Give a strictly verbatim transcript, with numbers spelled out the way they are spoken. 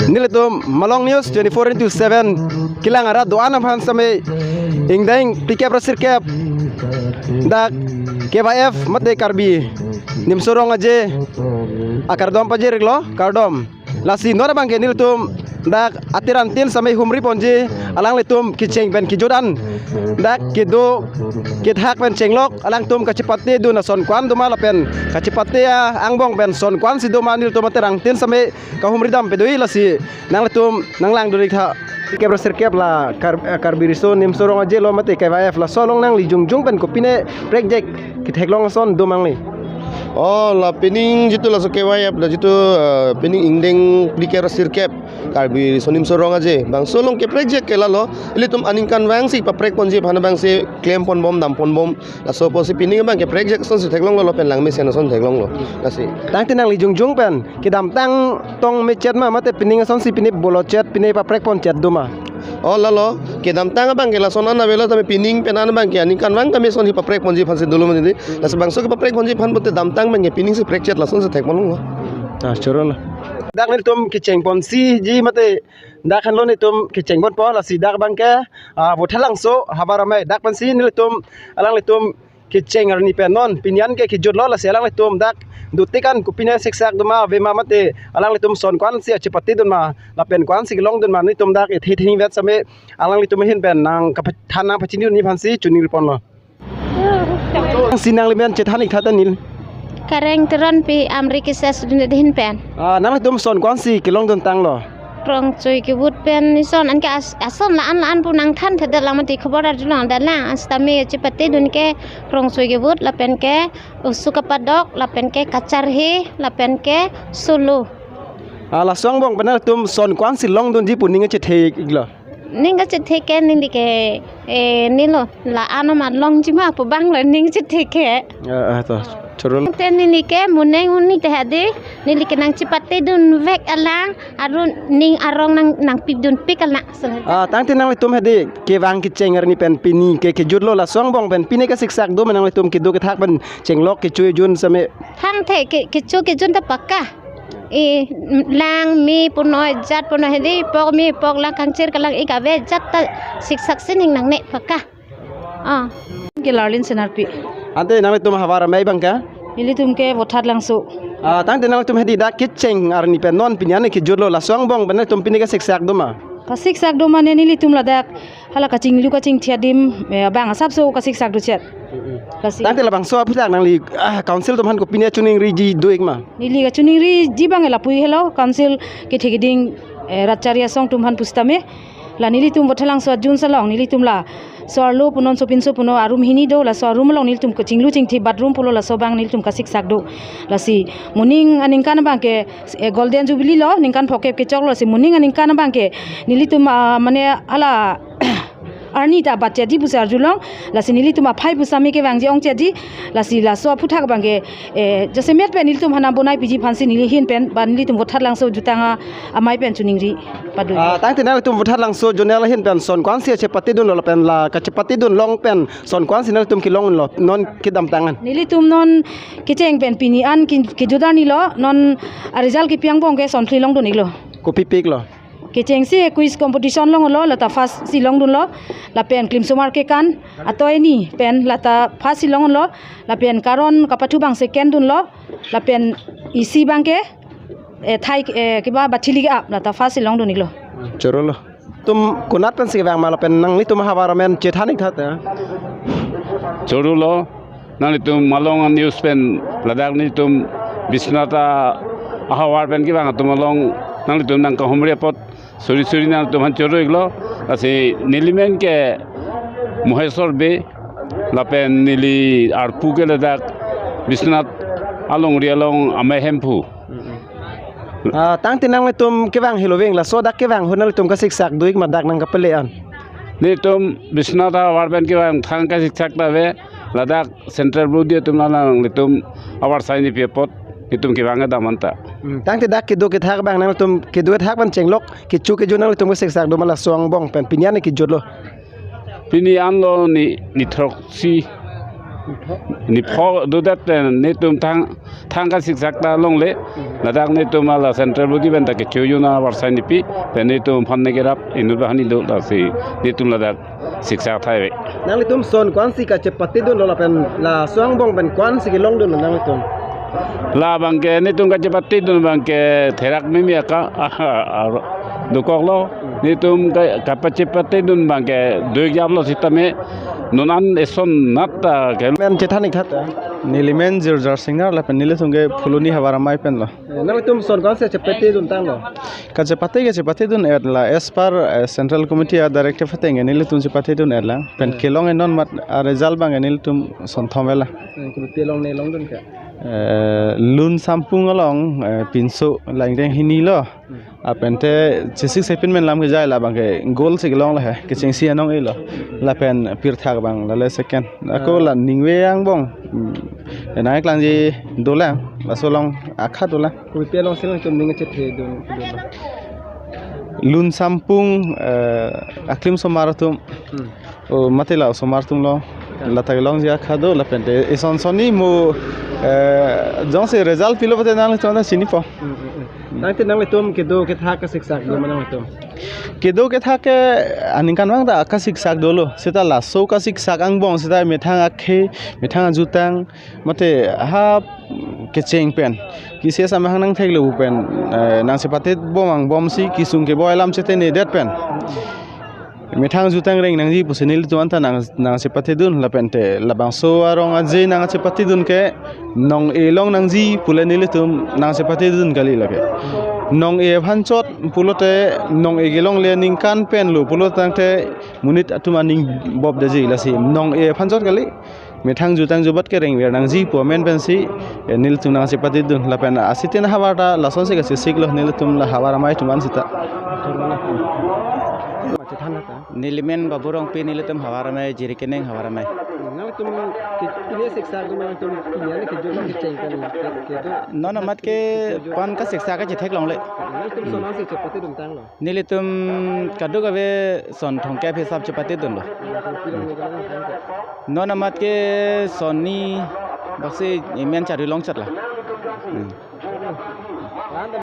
Nelitum Malong News twenty-four into seven kelang arat do-an aphan sitame ingdeng phlikep ra sirkep dak K Y F mate Karbi Nimso Rong Aje akardom pajir-iklo, kardom. Lasi non abangke nelitum dak atir antin sitame humri ponji, alanglitum kecheng pen kejut an dak kedo kethak pen chenglok, alangtum kachepate dun ason ko-an doma lapen kachepate angbong pen son ko-ansi doma nelitum atir antin sitame kahumri dam pado-i, lasi nanglitum nanglang dun-ik tha. Kep ra sirkep la Kar-, eh, Karbi Riso Nimso Rong Aje lo mate K Y F, laso along nangli jongjong pen kopine prekjak ketheklong ason do ma nangli? Oh, la pining jitu laso K Y F la jitu, eh, pining ingdeng phlikep ra sirkep Karbi Riso Nimso Rong Aje bangso along keprekjak ke lalo, ilitum aningkanvang si paprek ponji aphan abang si klem ponbom, dam ponbom. Laso apotsi pining abang keprekjak asonsi theklonglo, lapen langmesen ason theklonglo. Lasi. Tangte nangli jongjong pen kedamtang tong mechet ma mate pining asonsi pine bolochet, pine paprek ponchet doma? Oh, lalo, kedamtang abangke lason an avelo tame pining pen an abangke aningkanvang tame asonsi paprek ponji aphansi dolo mati. Lasi bangso kepaprek ponji aphan pulote damtang abangke piningsi prekchet, lasonsi thek ponlonglo. Ah, choro lo. Dak nelitum kecheng ponsiji mate dak henlo nelitum kecheng ponpo, lasi dak abangke, ah, Vothatlangso havar amei, dak pensi nelitum, alanglitum kecheng arni pen non pini an ke kejutlo, lasi alanglitum dak dotik an kopine siksak doma, ave ma mate alanglitum son ko-ansi achepate dun ma lapen ko-ansi kelong dun ma, nelitum dak ethe thengvet sitame alanglitum ahin pen nangkapathan nangpachini dun aphansi choningri ponlo. Si nangli men chethan-ik tha ta neli. Kareng Teronpi, Amri Kises dun ahin pen. Ah, nanglitum son ko-ansi kelong dun tanglo? Krongchoi kevut pen ison anke as-, ason la-an la-an pu nangthan thedet lang mati khobor arjulong det lang, sitame chepate dun ke krongchoi kevut lapen ke usu kapadok lapen ke kacharhe lapen ke solo. Ah, laso angbong pen nangtum son ko-ansi long dunji pu ning kachethe-iklo? Ning kachethe ke neli ke, eh, neli lo la-an amat longji ma pu abang lo ning chethe ke. Ah, ah, to. Choro lo. Te neli ke moneng hini te hadi, neli ke nangchepate dunvek alang, aron ning arong nang, nangpip dunpik alang. Ah, tangte nanglitum hadi kevang kecheng arni pen pini ke kejutlo, laso angbong pen pine kasiksak doma nanglitum kedo kethak pen chenglok kecho kejun sitame? Thangthe ke, kecho kejun ta pakka. E, lang me punoi jat punoi hadi pok me pok lang kangchir kalang-ik ave jat ta siksak sining nangne pakka. Ah. Ke Larlin Senarpi. Ante nanglitum havar amei abangke? Nelitum ke Vothatlangso. Ah, tangte nanglitum hadi dak kecheng arni pen non pini an kejutlo, laso angbong pen nangtum pine kasiksak doma? Kasiksak doma ne nelitum ladak hala kachinglu kachingthi adim, eh, abang asapso kasiksak dochet. Mm-mm. Lasi. Tangte labangso aphuthak nangli, ah, council atum aphan kopine choningriji do-ik ma? Neli kachoningriji abang lapu-i helo, council kethe keding, eh, ratchari asong atum aphan pusitame. La nelitum Vothatlangso ajun salong, nelitum laso arlo punon sopinso punon arum hini do, laso arum along nelitum kachinglu chingthi bathroom pulo laso abang nelitum kasiksak do. Lasi moning aningkan abangke, eh, Golden Jubilee lo, ningkan phokep kechoklo, lasi moning aningkan abangke nelitum, ah, mane hala arni ta batchetji pusi arjulong, lasi nelitum aphai pusitame kevangji ongchetji, lasi laso aphuthak abangke, eh, jasemet pen nelitum hana bonai piji aphansi neli ahin pen, ba nelitum Vothatlangso jutang amei pen choningri pado. Ah, tangte nangtum Vothatlangso zonal ahin pen son ko-ansi achepate dunlo lapen la kachepate dun along pen son ko-ansi nangtum kelonglo non kedamtang an? Nelitum non kecheng pen pini an ke, kejut arni lo, non a-result kepi angbong ke son phli long dun-iklo. Kopipik lo? Kechengsi quiz competition longlo, lata first si long dunlo, lapen klimsomar kekan atoi ni pen lata first si long dunlo, lapen karon kapathu abang second dunlo, lapen isi abangke, eh, thai, eh, kiba bathili ke-ap, lata first si long dun-iklo. Choro lo. Tum konat pensi kevang ma lapen nanglitum havar amen chethan-ik tha ta? Choro lo. Nanglitum Malong News pen ladak nelitum Biswanath ahavar pen kevang atum along nanglitum nangkahumri apot suri suri nanglitum aphan choro-iklo. Lasi neli men ke Mohesor Bey lapen neli arpu ke ladak Biswanath alongri along amei hemphu. Ah, tangte nanglitum kevang heloving, laso dak kevang ahut nanglitum kasiksak do-ik ma dak nangkapale an? Nelitum Biswanath ahavar pen kevang thang kasiksak ta ave, ladak Central Body atum nanglitum avarsai nipi apot nelitum kevang kedam anta. Hmm, tangte dak kedo kethak abang nangtum kedo kethak abang chenglok kecho kejun nanglitum kasiksak doma laso angbong pen pini an kejutlo? Pini an lo ni, ni throksi. Ni pho do dat pen netum thang thang kasiksak ta longle. Ladak netum ala central body pen ta kecho juna varsai nipi. Pen netum aphan ne kerap inut bahan ido lasi netum ladak siksak thai ve. Nanglitum son ko-ansi kachepatedunlo lapen laso angbong pen ko-ansi kelongdunlo nanglitum? Labang ke netum kachepatedun abang ke therak mimi aka dokoklo. Netum ka- kapachepatedun abang ke doijaplo sitame non an eson nat ta ke. Men chethan ik tha ta. Nelimen Jirjar Singnar lapen nelitum ke Phuloni havar amei penlo. Eh, nanglitum son ko-ansi chepateduntanglo? Kachepate kachepatedun-etlo as per, eh, Central Committee a-directive ateng nelitum chepatedun-etlo. Pen kelong enon mat a-result abang nelitum son thom-etlo. Eh, kopi along ne longdun ke? Eh, Lun Sampung along, eh, pinso la ingdeng hinilo. Lapen te chesik sepin men lam kejai labang ke goal si kelong lahe, kechengsi anong-elo. Lapen pirthak abang lale second. Ako la ningve angbong. Hmm. Nangklangji dolang, laso along akha dolang. Kopi alongsi nangtum ning chepatedun, dunlo? Lun Sampung, eh, aklim osomar atum. Hmm. O mate la osomar atumlo. Ladak longji akha do lapen te eson sonni mo, eh, jongsi result pilo pute nangtum ta chinipo. Hmm, hmm, hmm. Nangte nanglitum kedo kethak kasiksak doma nanglitum? Kedo kethak ke aningkanvang ta kasiksak dolo. Seta laso kasiksak angbong seta methang akhei, methang ajutang, mate ha kecheng pen. Kisi samahang nangtheklo pen, eh, nangchepatebom angbomsi kesung keboi alam chetenedet pen. Methang jutang reng nangji pusi nelitum anta nang nangchepatedun lapen te labangso arong aje nangchepatedun ke nong-e long nangji pule nelitum nangchepatedun kali lake. Nong-e aphan chot pulote nong-e kelongle ningkan penlo pulo tangte monit atum aning bobdeji lasi nong-e aphan chot kali. Methang jutang jubat kerengver nangji pu amen pensi, eh, nelitum nangchepatedun lapen asitin havar ta lasonsi kasiksiklo nelitum la havar amei atum an seta. Nelimen Babu Rongpi, nelitum havar amei Jirikindeng havar amei. Nangtum ke pine siksak do nangtum pine ne kejo kecheng pen ke, kedo. Non amat ke ko-an kasiksak kachetheklongle. Nangtum son ko-ansi chepateduntanglo? Nelitum kadokave son thomkep hisap chepatedunlo. Nangtum pine ne kelang tangte? Non amat ke sonni baksi emen chari longchotlo. Hmm.